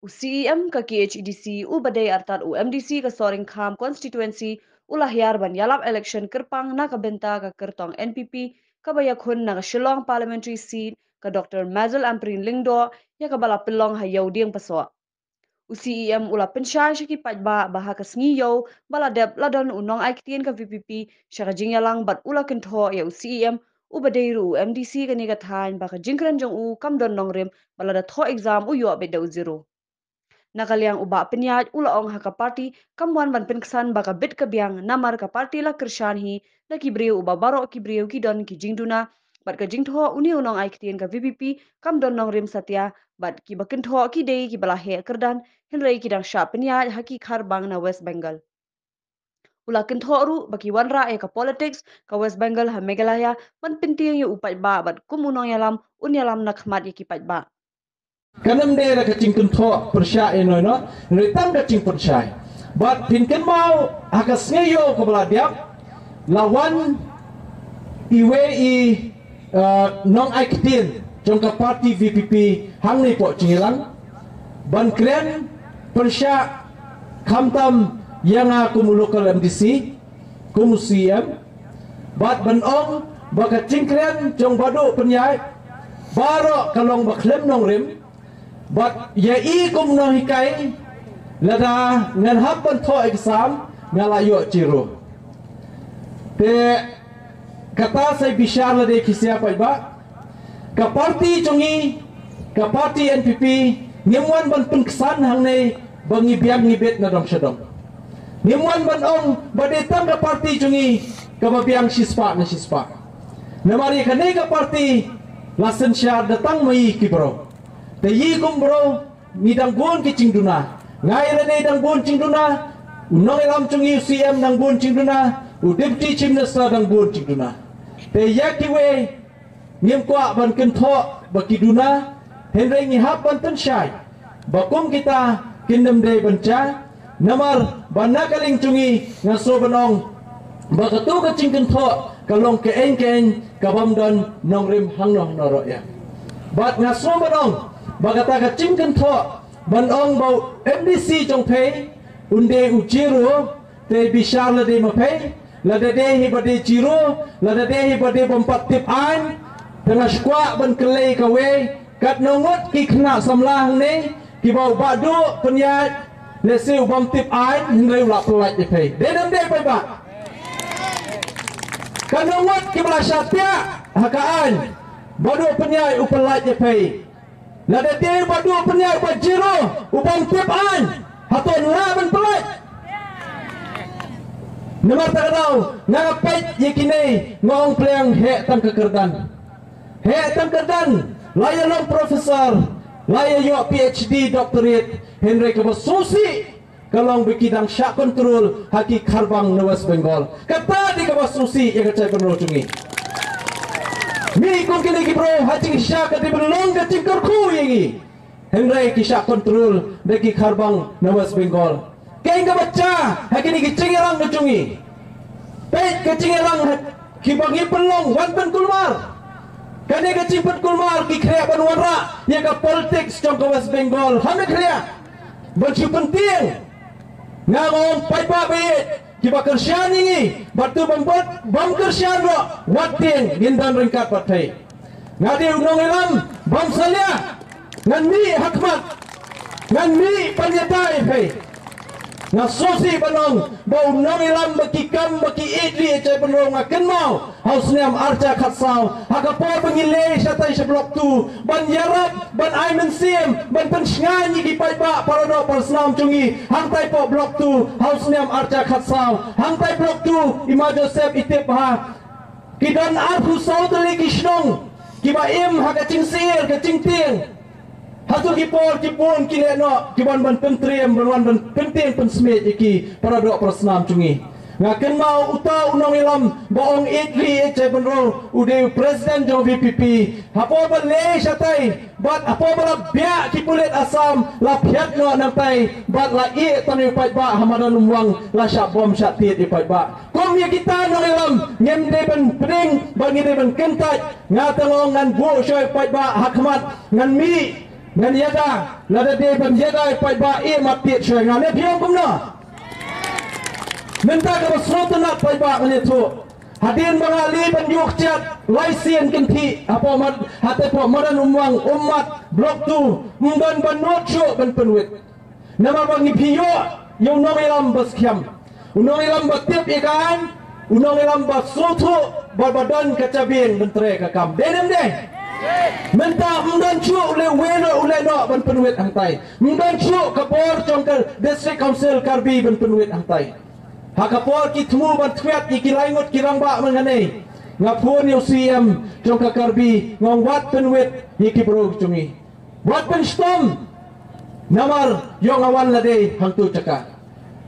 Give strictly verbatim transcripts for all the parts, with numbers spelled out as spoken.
U C E M ka K H A D C uba dei artat u M D C ka Sohryngkham constituency u la hiar ban ïalap election kyrpang na ka bynta ka kyrtong N P P kaba ïakhun na ka Shillong Parliamentary Seat ka Doctor Mazel Ampareen Lyngdoh ïa kaba la pynlong ha Ïewdieng Pasoh. U C E M u la pynshai sha ki paidbah ba ha ka sngi Ïew ba la dep la don u nongai ktien ka V P P sha ka jingïalang bad u la kynthoh ïa u C E M uba dei ruh u M D C kane ka thaiñ ba ka jingkren jong u kam don nongrim ba lada thoh exam u ïoh beit da u zero. Na ka liang u Bah Pynïaid u la ong ha ka party kam wan ban pynksan ba ka bit ka biang namar ka party la kyrshan hi da ki briew uba baroh ki briew ki don ki jingduna bad ka jingthoh une u nongai ktien ka V P P kam don nongrim satia bad kiba kynthoh ki dei kiba la heh kyrdan hynrei ki dang shah pynïaid ha ki kharbang na West Bengal. U la kynthoh ruh ba ki wanrah ïa ka politics ka West Bengal ha Meghalaya ban pyntieng ïa u paidbah bad kum u nongïalam un ïalam na khmat ïa ki paidbah. Kan ym dei da ka jingkynthoh pyrshah ïa noi noh, hynrei tang ka jingpynshai. Bad phin kynmaw ha ka sngi Ïew kaba la dep la wan iwei i nongai ktien jong ka party V P P hangne poh Chingilang ban kren pyrshah khamtam ïa nga kum u local M D C kum u C E M bad ban ong ba ka jingkren jong Bah Pynïaid baroh ka long ba khlem nongrim bad ïa i kum nonghikai lada ngan hap ban thoh exam nga la ïoh zero. Te kata sa i bishar lade ki sia paidbah ka party jong ngi ka party N P P ngim wan ban pynksan hangne ba ngi biang ngi bit na dong sha dong. Ngim wan ban ong ba dei tang ka party jong ngi kaba biang shispah na shispah. Namar ïa kane ka party la synshar da tang ma i ki bro. Te i kum bro ngi dang bun ki jingduna. Nga ïa lade dang bun jingduna. U nongïalam jong ngi u C M dang bun jingduna. U deputy chief minister dang bun jingduna. Te ïa kiwei ngim kwah ban kynthoh ba ki duna hynrei ngi hap ban pynshai ba kum kita kin ym dei ban jia. Namar ba na ka liang jong ngi nga sngew ban ong ba katu ka jingkynthoh ka long ka eng ka eng ka bym don nongrim hangno hangno ruh ïa. Bad nga sngew ban ong ba kata ka jingkynthoh ban ong ba u M D C jong phi un dei u zero te bishar lade ma phi lada dei hi ba dei zero lada dei hi ba dei bym pat tip aiñ. Te nga sngewkwah ban kylli kawei katno ngut ki khynnah samla hangne kiba u Bah Pynïaid lehse u bym tip aiñ hynrei u la pyllait ïa phi. Dei ne ym dei paidbah? Katno ngut kiba la shah thiah ha ka aiñ Bah Pynïaid u pyllait ïa phi. Lada dei Bah Pynïaid ba zero u bym tip aiñ hato un lah ban pyllait? Namar kata ka daw nga peit ïa kine nga ong pliang heh tang ka kyrdan. Heh tang kyrdan la ïa long professor la ïa ïoh P H D doctorate hynrei kaba sngewsih ka long ba ki dang shah control ha ki kharbang na West Bengal. Kata dei kaba sngewsih ïa ka jaitbynriew jong ngi. Mih kum kine ki bro ha jingshisha ka dei ban long ka jingkyrkhu ïa ngi. Hynrei ki shah control da ki kharbang na West Bengal. Kaei kaba jia ha kine ki jingïalang ka jong ngi? Peit ka jingïalang ha kiba ngi pynlong wan pynkulmar. Kane ka jingpynkulmar ki khreh ban wanrah ïa ka politics jong ka West Bengal ha Meghalaya ban shu pyntieng. Nga ong paidbah ba ïeit kiba kyrshan ïa ngi bad tu bym bad bym kyrshan ruh wat tieng ngin don ryngkat bad phi. Nga dei u nongïalam bym salia. Ngan mih ha khmat ngan mih ban ïada ïa phi. Nga sngewsih ban ong ba u nongïalam ba ki kam ba ki ïeit lieh jaitbynriew nga kynmaw ha u snem arhajar khatsaw ha ka por ba ngi leit shatai sha Block two ban ïarap ban ai mynsiem ban pynshngaiñ ïa ki paidbah para doh para snam jong ngi hangtai poh Block two ha u snem arhajar khatsaw hangtai Block two i Ma Joseph i tip bha. Ki don arphew saw tylli ki shnong kiba im ha ka jingsyier ka jingtieng. Hato ki por ki bun ki leh noh ki wan ban pyntriem ban wan ban pyntieng pynsmiej ïa ki para doh para snam jong ngi. Nga kynmaw uta u nongïalam ba ong ïeit lieh ïeit jaitbynriew u dei u president jong V P P. Hapoh ba leit shatai bad hapoh ba la biah ki pulit Assam la phiat noh nangtai bad la ïeh tang ïa u paidbah ha madan Umwang la shah bom shah tied ïa u paidbah. Kum ïa kita nongïalam ngim dei ban pdeng bad ngim dei ban kyntait. Nga tang ong ngan buh shuwa ïa u paidbah ha khmat ngan mih Ngan ïada, lada dei ban ïada ïa paidbah, eh, mat tied shuwa ïa nga, ne phi ong kumno? Mynta kaba sngewtynnat paidbah, ngan ïathuh. Hadien ba nga leit ban ïuh kjat lai sien kynthih hapoh Mad-, hapoh Madan Umwang, Ummat, Block two, ym don ba nud shuh ban pynwit. Namar ba ngi, phi ïoh ïa u nongïalam ba skhem, u nongïalam ba tip ïa ka aiñ, u nongïalam ba sngewthuh ba, ba don ka jabieng ban trei ka kam. Dei ne ym dei? Mynta ym don shuh u leh wei noh u leh noh ban pynwit hangtai. Ym don shuh ka bor jong ka District Council Karbi ban pynwit hangtai. Ha ka por ki thmu ban thwet ïa ki lai ngut ki rangbah mynne, nga phone ïa u C E M jong ka Karbi, nga ong wat pynwit ïa ki briew jong ngi. Wat pynshitom. Namar ïoh nga wan lade hangto jaka.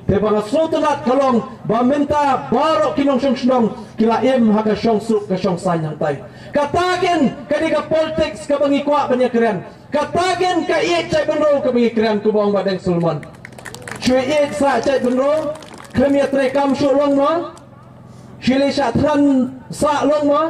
Te ba nga sngewtynnat ka long ba mynta baroh ki nongshong shnong ki la im ha ka shongsuk ka shongsaiñ hangtai. Kata keiñ ka dei ka politics kaba ngi kwah ban ïakren. Kata keiñ ka ïeit jaitbynriew kaba ngi kren, kumba ong Bah Deng Solomon. Shu ïeit sah jaitbynriew, khlem ïatrei kam shuh long mo. Shu leit shah thngan sah long mo.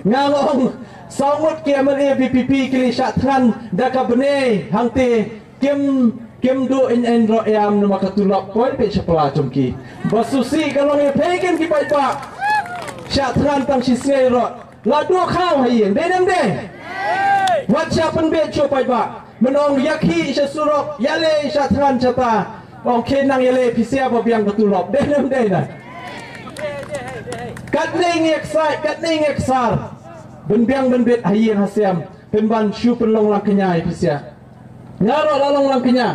Nga ong saw ngut ki M L A V P P ki leit shah thngan da ka bnai hangtei, kim, kim duh eiei ruh ïa, namar ka tulop poi peit sha pla jong ki. Ba sngewsih ka long ïa phi keiñ ki paidbah. Shah thngan tang shisngi ruh. La duh khaw ha ïing, dei ne ym dei? Wat shah pynbeit shuh paidbah. Mynta ong ïakhih sha surok, ïaleh sha thngan shata. Ong khie nang ïaleh phi sha ba biang ka tulop. Dei ne ym dei na? Katne ngi excite, katne ngi eksar. Ban biang ban beit ha ïing ha sem. Pynban shu pynlong lang kñia ïa phi sha. Nga ruh la long lang kñia.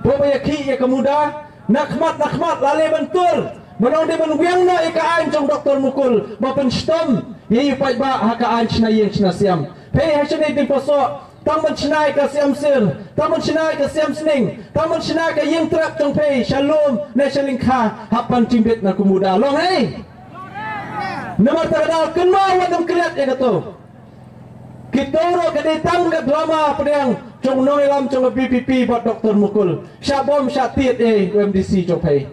Ba ïakhih ïa ka MUDA, na khmat na khmat la leh ban tur. Ban ong dei ban wiang noh ïa ka aiñ jong Doktor Mukul ba pynshitom ïa u paidbah ha ka aiñ shna ïing shna sem. Phi ha shane Dieng Parsaw, tang ban shna ïa ka sem sir, tang ban shna ïa ka sem sning, tang ban shna ïa ka ïing trep jong phi sha lum ne sha lyngkha, hap ban jingbit na ka MUDA. Long ei? Namar kata ka daw kynmaw wat nym klet ïa kato. Kito ruh ka dei tang ka drama pdiang jong u nongïalam jong ka V P P bad Doktor Mukul. Shah bom shah tied ei u M D C jong phi.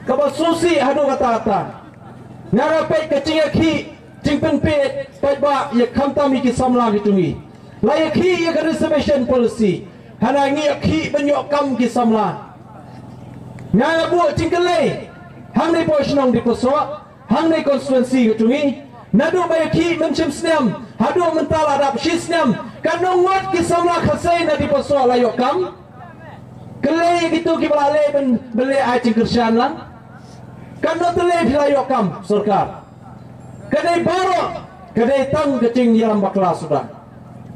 Kaba sngewsih haduh katta katta. Nga nga peit ka jingïakhih jingpynpeit paidbah ïa khamtam ïa ki samla ki jong ngi. La ïakhih ïa ka reservation policy. Hana ngi ïakhih ban ïoh kam ki samla. Nga nga buh jingkylli hangne hapoh shnong Dieng Parsaw, hangne constituency ka jong ngi. Naduh ba ïakhih mynshem snem haduh mynta la dap shi snem, katno ngut ki samla Khasi na Dieng Parsaw la ïoh kam? Kylli ïa kito kiba la leh ban, ban leh ai jingkyrshan lang. Katno tylli phi la ïoh kam sorkar? Ka dei baroh, ka dei tang ka jingïalam bakla suda.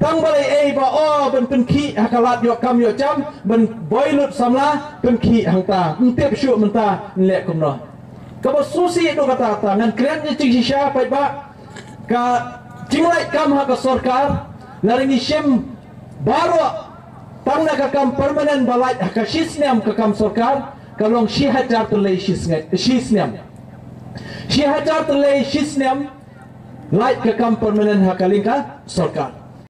Tang balei ei ba o ban pynkhih ha ka lad ïoh kam ïoh jam, ban boi lut samla, pynkhih hangta, ym tip shuh mynta yn leh kumno. Kaba sngewsih haduh katta katta, ngan kren ïa jingshisha paidbah, ka jinglait kam ha ka sorkar, lada ngi shim baroh, tang na ka kam permanent ba lait ha ka shi snem ka kam sorkar, ka long shi hajar tylli shi snge-, shi snem. Shi hajar tylli shi snem, lait ka kam permanent ha ka lyngkha sorkar.